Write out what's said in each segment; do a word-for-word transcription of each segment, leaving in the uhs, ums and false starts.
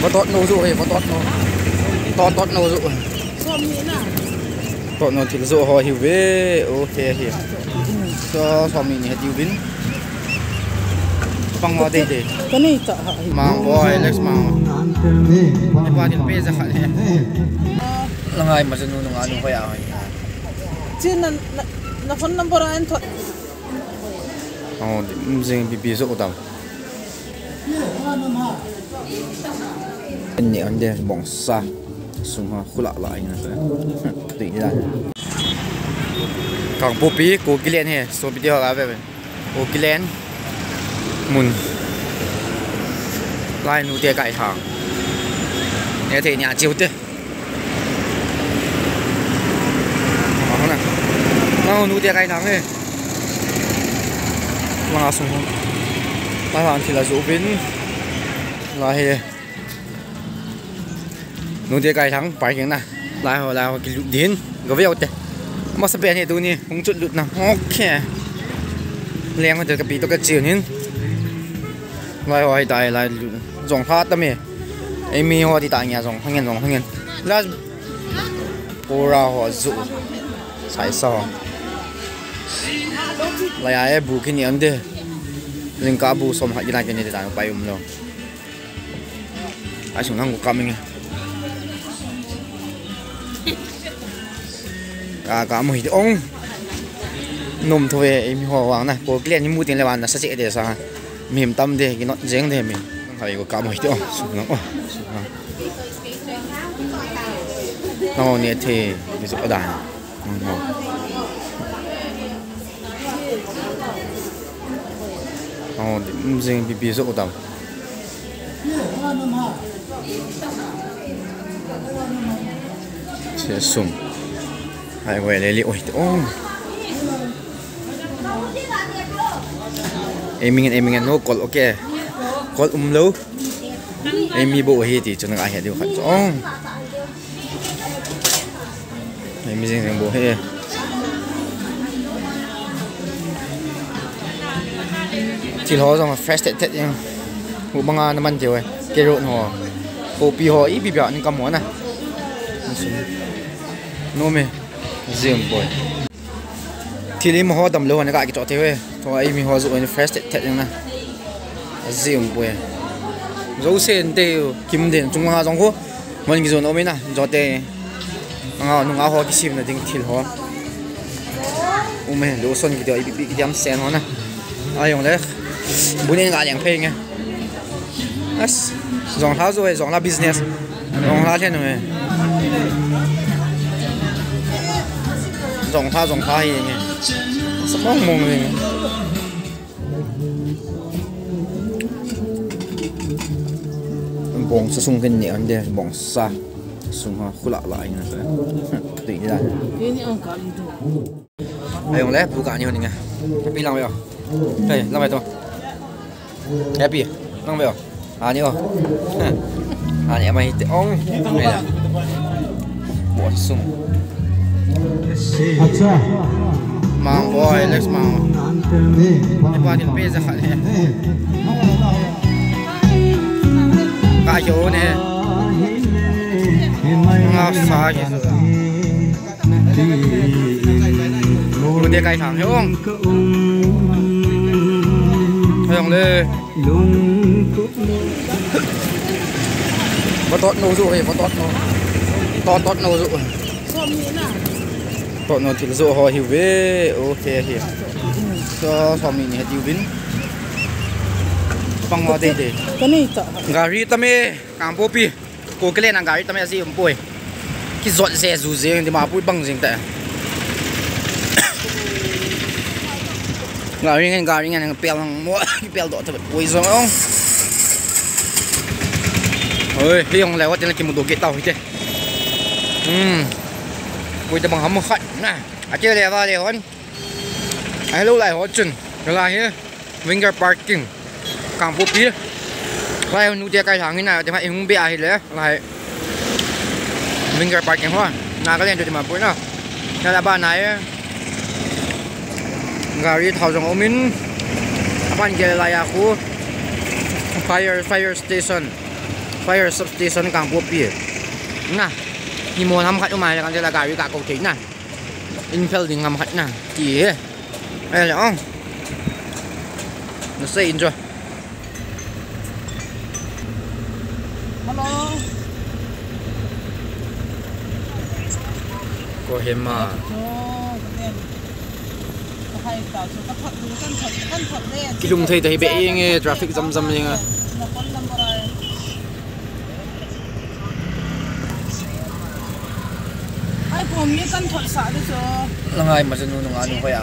Vatot no jo he, vatot no. Tot tot no jo. Som ni na. Tot no thil jo ho hi ve. Okay hi. So som ni ni ha diu vin. Pang ho dei dei. Ka nei ta ha. Mang boy, Alex mang. Ni pa thil pe ja kha he. Langai ma janu nunga nu ho ya. Chin na, na, na phone number a en thot. Oh, dim jing bi bi jo dam. Ni ande bongsa. Sung ha khula la ina. Ti ni la. Kangpokpi, Kukiland he, so video ga ve ve. Kukiland. Mun. Lai nu te kai ha. Ne te ni a chiu te. Langa hona. Langa nu te kai thang e. Langa sung hon. Langa an thila ju bin. La he. Nu te kai thang pai keng na. Lai ho, lai ho kilut din. Ga ve u te. Masa pen he tu ni. Hung chut lut na. Okay. Leng ho te ka pi to ka chiu nin. Lai ho hai tai lai lut. Jong kha ta me. Ei mi ho ti ta ngia jong. Hangen jong hangen. Last Pura ho ju. Sai sa ho. Laya e bu kini ande. Lingka bu som ha kina kini ta pai um lo. Ai sung nang ko kam nge. Ka ka mo hi ong. Nom tho ve ei mi ho vang na. Kukiland ni mu tin le vang na sa che de sa. Mim tam de, ki not jeng de mi. Hai ko ka mo hi te o, su nang o. Nang o ne the, ki su da. Nang o. Nang o, dim jeng bi bi su dam. Che sum. Hai ko le li oi te o. Ei mi ngen, ei mi ngen, no kol, okay. Kol um lo. Ei mi bo hi ti chun ka he diu khat chu. Ong. Ei mi jing jing bo hi. Thil ho jong fresh tet tet jeng. Hu banga na man diu e. Carrot ho. Kopi ho, ipi bia ni kam ho na. No me. Jing bo. Thil i mo ho dam lo na ka ki to te we. To ai mi ho ju ni fresh tet tet na. Aji um poi. Jo sen te kim den chung ha jong ko. Mon ki jo no me na. Jo te. Anga nunga ho ki sim na ding thil ho. Um he lo son ki de i bi ki diam sen ho na. Ai jong le. Bu ne nga leng phe nge. As, jong hla jo e, jong hla business. Jong hla thlen e. Jong hla, jong hla hi nge. Sa mong mong nge. Bongsa sung ken ni ande, bongsa. Sung ha, khula la ina. Ti ni la. Ni ni ang ka ni tu. Ai jong le, bu ka ni ho ni nga. Happy lang ve o. Hey, lang ve to. Happy, lang ve o. Ani o. Ani ama hi te ong. Ai la. Bo sum. Acha. Mang boy, Alex mang. Ni pa ni pe ja kha le. Ka jo ne. Nga sa ki. Lu te kai thang he ong. He ong le. Vatot no jo he, vatot no. Tot tot no jo. Som ni na. Tot no thil jo ho hi ve. Okay hi. So som ni ni ha diu vin. Pang ho dei dei. Ka nei ta. Gari ta me, Kangpokpi. Kukiland a gari tam e, aji um poi. Kijot je ju je, Dimapur bang jing ta. Gari ngen, gari ngen, pel nang mo, pel do ta poi jong ong. Oi, hi ong le, wat na kimu do ke tau hi te. Hmm. Poi ta bang ham khat na. Ati le va le hon. Ai lo lai ho chun. Ka la hi. Winger Parking, Kangpokpi. Lai nu te kai thang hi na, te ma i hung be a hi le, lai. Winger Parking ho. Nagaland to Dimapur na. Na la ba na e. Gari thao jong um in. Apan gel lai a khu. Fire, fire station. Fire substation Kangpokpi. Na. Hi mo ham khat umai la kan la gari ka ko thei na. In fel ding ham khat na. Ti he. Ai la ong. Na sei in jo. Hello. Kohima. Kilung thei ta hi be ing e, traffic jam jam ing e. Ai, ko mi kan thot sa de so. Langai ma janu nunga nu ko ya.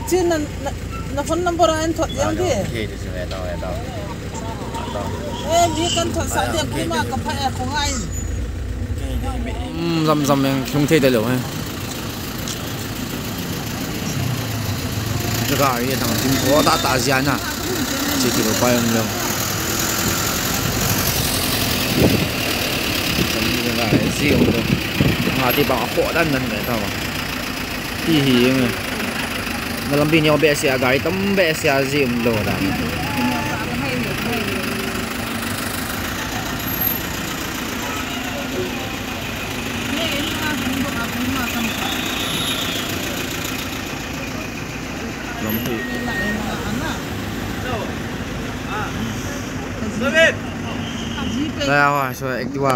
Chin na, na, na phone number a an thot yang di. Thei de si me ta, me ta. Eh, mi kan thot sa de, ko ma ka pha e ko ngai. Um, jam jam yang lung thei de lo he. Gari a dang tin ko ta ta jia na. Chi ti ko pa yong lo. Gari si yong lo. Nga ti bang a kho dan dan ve ta ba. Ti hi yong. Na lampi ni o be sia gari tam be sia ji um lo da. Lampi. Lai a hoi, so Activa.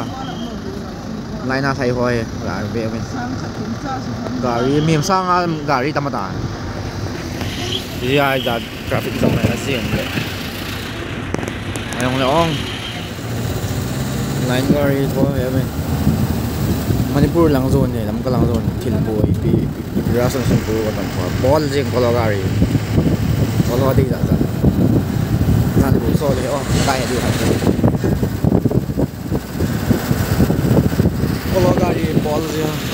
Lai na thai hoi, la be me. Gari, mi sang a gari tam ta. Ji ai da traffic jam na si le. Ayong le ong. Line gari ko he me. Manipur lang zone he, Lamka lang zone, thil boi, pi, pi, pi, pi, rason sun ko tam ko. Bol jing ko lo gari. Ko lo di da da. Nan bu so le, oh, tai di ha. Ko lo gari bol jing.